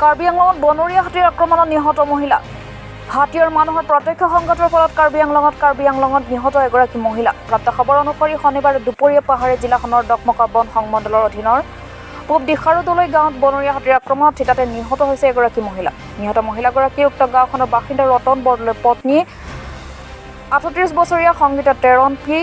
কাৰ্বি আংলঙত বনৰীয়া হাতীৰ আক্ৰমণত নিহত মহিলা। হাতী আৰু মানুহৰ প্ৰত্যক্ষ সংঘাতৰ ফলত কাৰ্বি আংলঙত নিহত এগৰাকী মহিলা। প্ৰাপ্ত খবৰ অনুসৰি শনিবাৰে দুপৰীয়া পাহাৰীয়া জিলাখনৰ ডকমকা বন সংমণ্ডলৰ অধীনৰ পূব দিশাৰুদলৈ গাঁৱত বনৰীয়া হাতীৰ আক্ৰমণত থিতাতে নিহত হৈছে এগৰাকী মহিলা। নিহত মহিলাগৰাকী উক্ত গাঁওখনৰ বাসিন্দা ৰতন বৰদলৈৰ পত্নী 38 বছৰীয়া সংগীতা টেৰণ পি।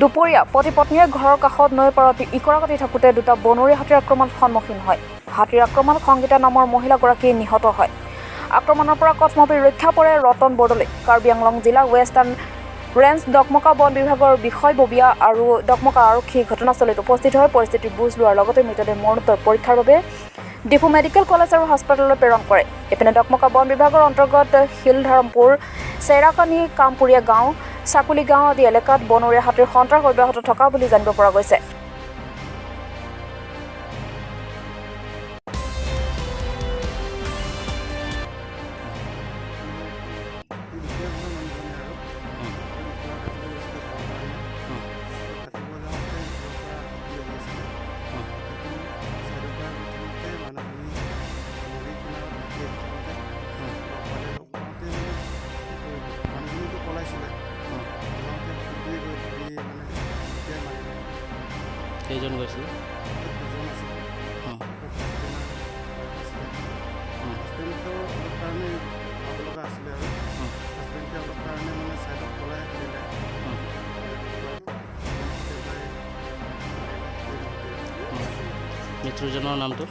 দুপৰীয়া পতি পত্নীয়ে ঘৰৰ কাষত নৈ পাৰত ইকৰা কাটি থাকোঁতে দুটা বনৰীয়া হাতীৰ আক্ৰমণত সন্মুখীন হয়। হাতীৰ আক্ৰমণত সংগীতা নামৰ মহিলাগৰাকী নিহত হয়। আক্ৰমণৰ পৰা কথমপি ৰক্ষা পৰে ৰতন বৰদলৈ। কাৰ্বি আংলং জিলা ৱেষ্টাৰ্ণ ৰেঞ্জ ডকমকা বন বিভাগৰ বিষয়ববীয়া আৰু ডকমকা আৰক্ষী ঘটনাস্থলীত উপস্থিত হৈ পৰিস্থিতিৰ বুজ লোৱাৰ লগতে মৃতদেহ মৰণোত্তৰ পৰীক্ষাৰ বাবে ডিফু মেডিকেল কলেজ আৰু হাস্পতাললৈ প্ৰেৰণ কৰে। ইপিনে ডকমকা বন বিভাগৰ অন্তৰ্গত শিলধৰমপুৰ, চেৰাকানি, কামপুৰীয়া গাঁও, চাকুলি গাঁও আদি এলেকাত বনৰীয়া হাতীৰ সন্ত্ৰাস অব্যাহত থকা বুলি জানিব পৰা গৈছে। দুখীয়া ঘৰৰ মানুহজনে আৰু ইকৰা কাটিব গৈছিলে ঘৰৰ কাৰণে। কাটিব যাওঁতে ঘৰৰ পৰা হাতী ওলাইছিলে। হাতীটো ছাইডৰ পৰা গৈ থাকোঁতে মানুহজনী নদীৰ কিনাৰত হাতী আহি থাকোঁতে লগ পালে। লগ পাওঁতে মানে কি কৰিব, মানুহজনীতো পলাইছিলে। পলাওঁতে হাতীটোৱে গৈ ধৰি মানে জঁপিয়াই মাৰিলে। কেইজন গৈছিলে? এই দুজন আছিলে। হাজবেণ্ড আৰু ৱাইফ আছিলে। হাজবেণ্ডটো অলপ কাৰণে পলাব লগা আছিলে আৰু হাজবেণ্ডে অলপ কাৰণে মানে ছাইডত পলাই সাৰিলে। ৱাইফক মাৰিলে। মৃত্যুজনৰ নামটো?